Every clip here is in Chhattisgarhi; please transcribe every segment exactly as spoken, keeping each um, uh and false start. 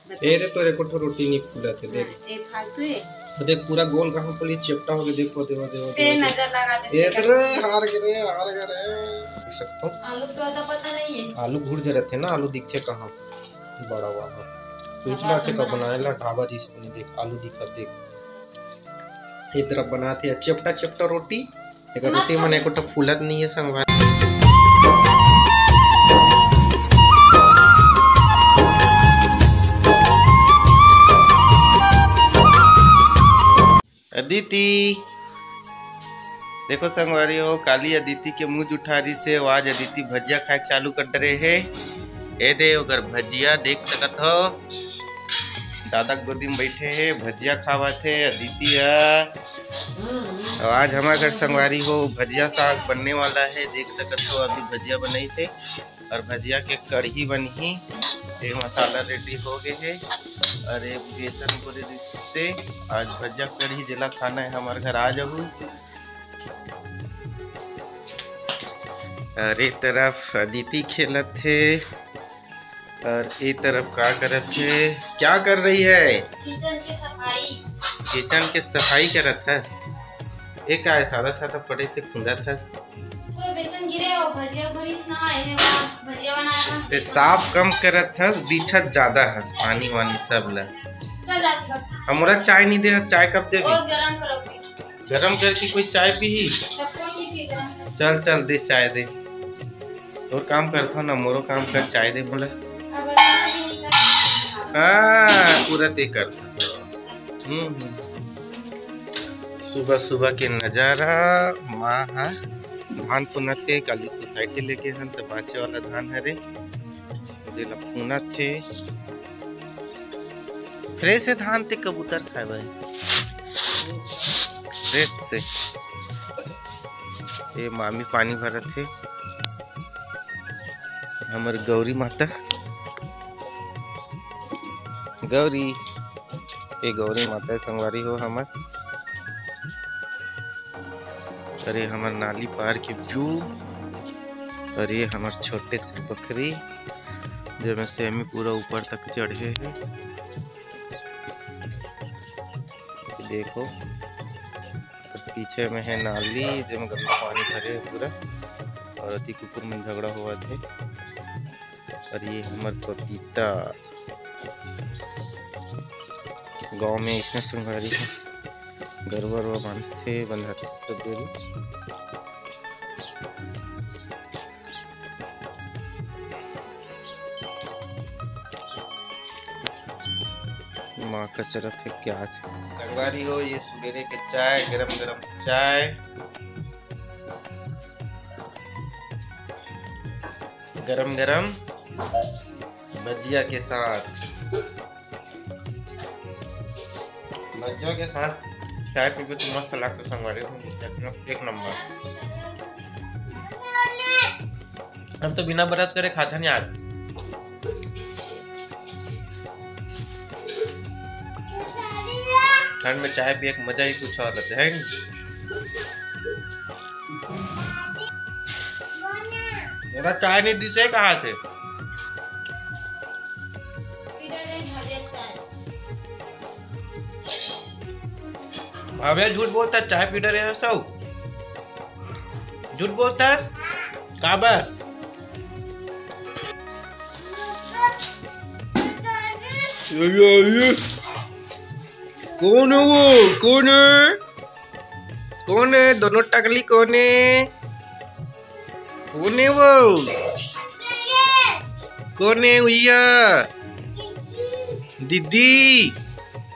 ए रे, तोर एको ठो रोटी नहीं फूलत हे, देख। ए फालतू हे। तो देख, पूरा गोल कहाँ पर ये चेपटा हो गया, देखो, देखो, देखो, ते देखो। नजर लगा दे। ए रे, हार गए रे, हार गए रे। देख सकथो। आलू तो आता पता नहीं है। आलू घुट जरत हे ना, आलू दिखथे कहाँ? बड़ा वाला। सोच ला के बनाए ला ढाबा जैसे नहीं, देख, आलू दिखत, देख। ये तरफ बनाते हैं चेपटा चेपटा रोटी। एक रोटी मन एको ठो फूलत नहीं है संगवारी। अदिति, देखो संगवारी हो, काली अदिति के मुंह जुठा रही से, आज अदिति भजिया खाए के चालू कर डरे हे। ए दे ओकर भजिया देख सकत हो, दादा के गोदी में बैठे हे, भजिया खावत हे अदिति ह। और आज हमारे घर संगवारी हो भजिया साग बनने वाला है, देख सकत हो अभी भजिया बनाई थे और भजिया के कढ़ी बनही। ये मसाला रेडी हो गए है और ये बेसन पूरे रिश्ते आज भजिया कढ़ी जिला खाना है हमारे घर आ जाऊ। और ये तरफ अदिति खेलत हे। और ए तरफ का करत हे? क्या कर रही है? किचन के सफाई। किचन के सफाई करत हस? ए का है, सादा सादा पड़े से खुंदत हस? पूरा बेसन गिरे और भजिया भरिस ना, एमे भजिया बनाना। ते साफ कम करत हस, बिछत ज्यादा हस, पानी वानी सब ला। चल जा, बस। हमरा चाय नहीं दे, चाय कब देबे? और गरम करो। गरम करके कोई चाय पीही? चल, चल, दे, चाय दे। तोर काम करथो ना, मोरो काम कर, चाय दे बोला। हाँ, पूरा ते कर। हम्म, हम्म। सुबह सुबह के नजारा, माँ हा धान पुनत हे, काली सोसाइटी लेके हन, त बाँचे वाला धान हरे। जेला फूनत हे। फ्रेश हे धान ते कबूतर खाए बर। फ्रेश से। ये मामी पानी भरत हे। हमर गौरी माता। गौरी। ये गौरी माता संगवारी हो हमर। अरे हमर नाली पार के व्यू। अरे हमर छोटे से बकरी, जेमे से एमी पूरा ऊपर तक चढ़े हे। देखो, पीछे में है नाली, जेमे गंदा पानी भरे हे पूरा, और अति कुकुर मन झगड़ा होवत हे। और ये हमर पपीता। गांव में इसने संगवारी है, गरवा रवा बांधथे, बंधाथे सब डेरी। माँ का चरक है क्या? संगवारी हो, ये सुबेरे के चाय, गरम गरम चाय, गरम गरम भजिया के साथ। भजिया के साथ चाय पीबे तो मस्त लागथे संगवारी हो, एक न-, एक नंबर। हम तो बिना brush करे खाथन यार। ठंड में चाय पिए के मजा ही कुछ और रहता है। मेरा चाय नहीं दिसे कहाँ से? भाविया झूठ बोलता, चाय पी डरे हो सब। झूठ बोलता है? काबर? ये, ये, ये। कौन है वो? कौन है? कौन है? दोनों टकली कौन है? कौन है वो? कौन है भैया? दीदी।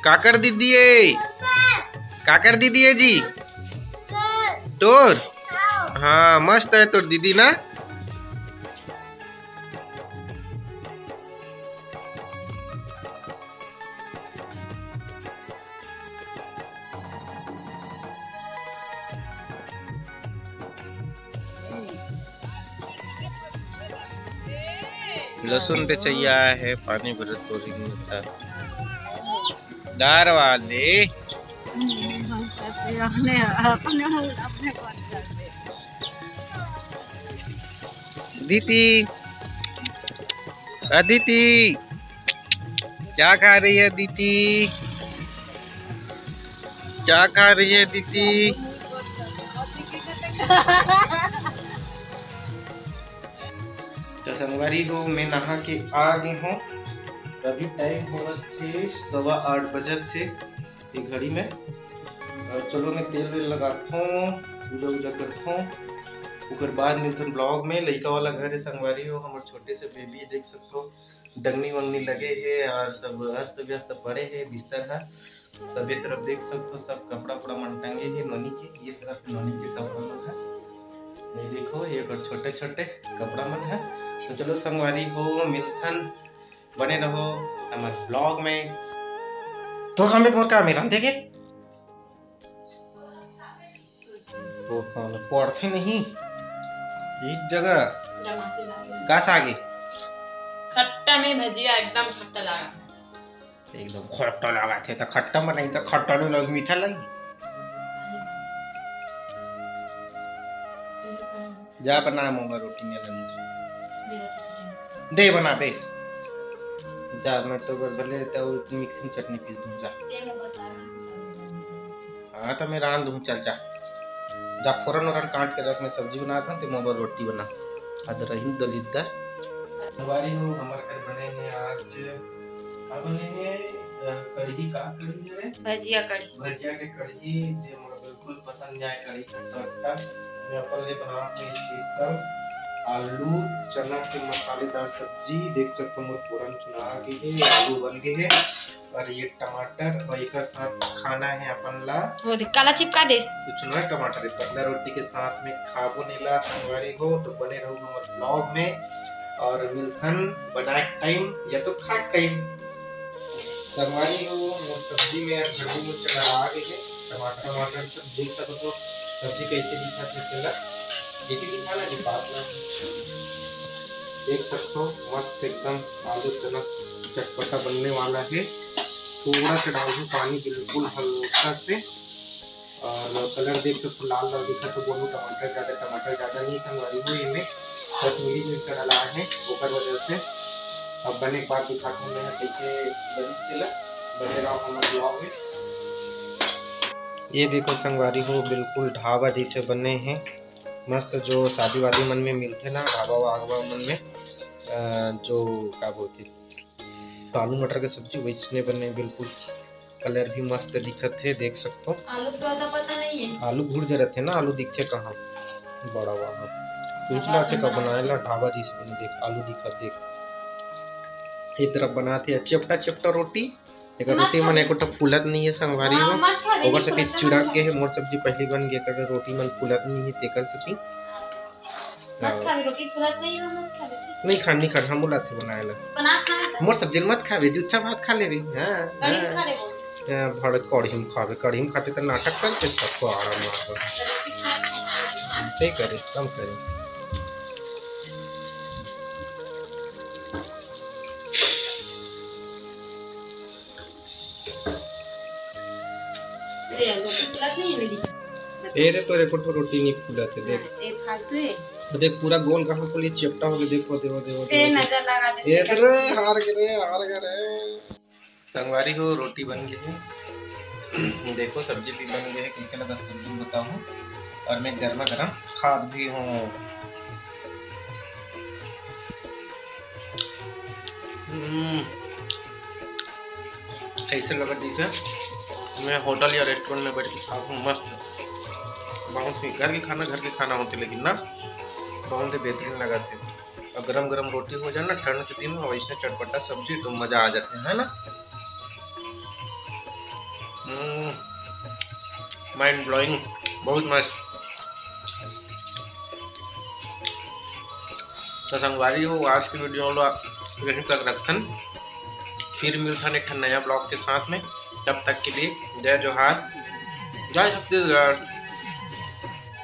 काकर दीदी है? काकर दीदी है जी? तोर? हाँ, मस्त है तोर दीदी ना। लसुन बेचैया आए हे, पानी भरत बोरिंग में था। दार वाले। अपने, अपने, अपने कौन करते? दीदी, अदिति, क्या खा रही है दीदी? क्या खा रही है दीदी? तो संगवारी हो, मैं नहा के आ गे हों। अभी टाइम होवत हे सवा आठ बजत हे ये घड़ी में। और चलो, मैं तेल वेल लगाथों, पूजा वूजा करथों, ओकर बाद मिलथन ब्लॉग में। लइका वाला घर हे संगवारी हो, हमर छोटे से बेबी देख सकथो, दंगनी वंगनी लगे हे और सब अस्त व्यस्त पड़े हे बिस्तर ह। सभी तरफ देख सकथो, सब कपड़ा उपड़ा मन टंगे हे नोनी के। ये तरफ नोनी के कपड़ा मन ह, ये देखो, ये ओकर छोटे छोटे कपड़ा मन ह। तो चलो संगवारी हो, मिलथन, बने रहो हमर ब्लॉग में। तो हमें मोर का मेरा देखे वो कौन पढ़थे नहीं, एक जगह जमाचे लागे। गास आगे। खट्टा में भजिया एकदम खट्टा लागा। एकदम खट्टा लागा थे, तो खट्टा बनाई तो खट्टा नहीं लग, मीठा लगी। जा बना मोर बर रोटी में लगी। दे बना दे। जा, मैं तो बर भले तो मिक्सिंग चटनी पीस दूँ, जा। हाँ, तो मैं रांध दूँ, चल जा। जा, फोरन वोरन काट के रख, मैं सब्जी बनात हूँ, ते मोर बर रोटी बना। अदरही दलिद्दर। संगवारी हो, हमर घर बने हे आज, का बने हे? अ, कढ़ी, का कढ़ी हरे? भजिया कढ़ी। भजिया के कढ़ी, जे मोला बिल्कुल पसंद नइ आय कढ़ी खट्टा वट्टा। मैं अपन ले बनात हूँ स्पेशल आलू चना के मसालेदार सब्जी। देख सकथो, मोर फोरन चुना गे हे, आलू बन गे हे। और ये टमाटर और एकर साथ खाना हे अपन ला। वो देख, काला चिपका देस। कुछ ना टमाटर, ये पतला रोटी के साथ में खाबो नीला संगवारी हो, तो बने रहो हमर ब्लॉग में और मिलथन बनाए टाइम या तो खाए टाइम। संगवारी हो, मोर सब्जी में आज हल्दी मिर्च लगा के हे, टमाटर, टमाटर सब देख सकत हो, सब्जी कैसे दिखत हे तेला। ये भी दिखा ना, ये बात ना। देख सकत हो, मस्त एकदम आलू चना चटपटा बनने वाला हे। थोड़ा सा डालहूँ पानी, बिल्कुल हल्का से, और कलर देख सकत हो, लाल लाल दिखत हे, बोलूँ टमाटर ज्यादा, टमाटर ज्यादा नहीं संगवारी हो, एमे कश्मीरी मिर्च डाला हे, ओकर वजह से। अब बने के बाद दिखात हूँ मैं कैसे बनिस तेला, बने रहो हमर ब्लॉग में। ये देखो संगवारी हो, बिल्कुल ढाबा जैसे बने हे, मस्त जो शादी वादी मन में मिलथे ना, ढाबा वाबा मन में, अ, जो का बोलथे, तो आलू मटर के सब्जी वैसने बने, बिल्कुल कलर भी मस्त दिखत हे, देख सकथो। आलू के तो पता नहीं है। आलू घुर जरत हे ना, आलू दिखथे कहाँ, बड़ा वाला। सोच ला थे का बनाए ला ढाबा जैसे बने, देख आलू दिखत, देख ये तरफ बनात हे चेपटा चेपटा रोटी, एकर मत रोटी मन खाबे। एकोटा फूलत नहीं है संगवारी हाँ, हो। मत खाबे, ओकर नहीं सेती फूलत चिड़क ना गे हे, मोर सब्जी पहली बन गे, एकर रोटी मन फूलत नहीं है, तेकर सेती। मत हाँ। खाबे, रोटी फूलत नहीं है, मत खाबे, ठीक? नहीं खान, नहीं खान, हम बोला थे बनाए ला। बना खाना था। मोर सब्जी मत खाबे, जुच्छा भात खा लेबे। हाँ, कढ़ी में हाँ। खा लेबो। हाँ, भाड़े कढ़ी में खाबे, कढ़ी में खाते तो नाटक करते सब को आराम मार। तो रोटी खा, खा, खा। ठीक करे, कम करे। ए रे, तोरे को तो रोटी नहीं फूलत हे, देख। हाँ, ए फालतू है। तो देख, पूरा गोल कहाँ को लिए चेपटा हो गया, देखो, देखो, देखो, ए देखो। नजर लगा दे। ए रे, हार गे रे, हार गे रे। संगवारी हो, रोटी बन गे हे। देखो, सब्जी भी बन गे हे, कैसे लगा सब्जी बताओ। और मैं गर्मा गर्म खा भी हूँ। हम्म, कैसे लगत जैसे मैं होटल या रेस्टोरेंट में बैठ के खाहूँ, मस्त। बहुत ही घर के खाना, घर के खाना होथे, लेकिन ना बहुत ही बेहतरीन लगथे। और गरम गरम रोटी हो जाए ना ठंड के दिन में, वैसे चटपटा सब्जी तो मजा आ जाथे, है ना? हम्म, माइंड ब्लोइंग, बहुत मस्त। तो संगवारी हो, आज की वीडियो ला यहीं तक रखथन, फिर मिलथन एक ठन नया ब्लॉग के साथ में। तब तक के लिए जय जोहार, जय छत्तीसगढ़।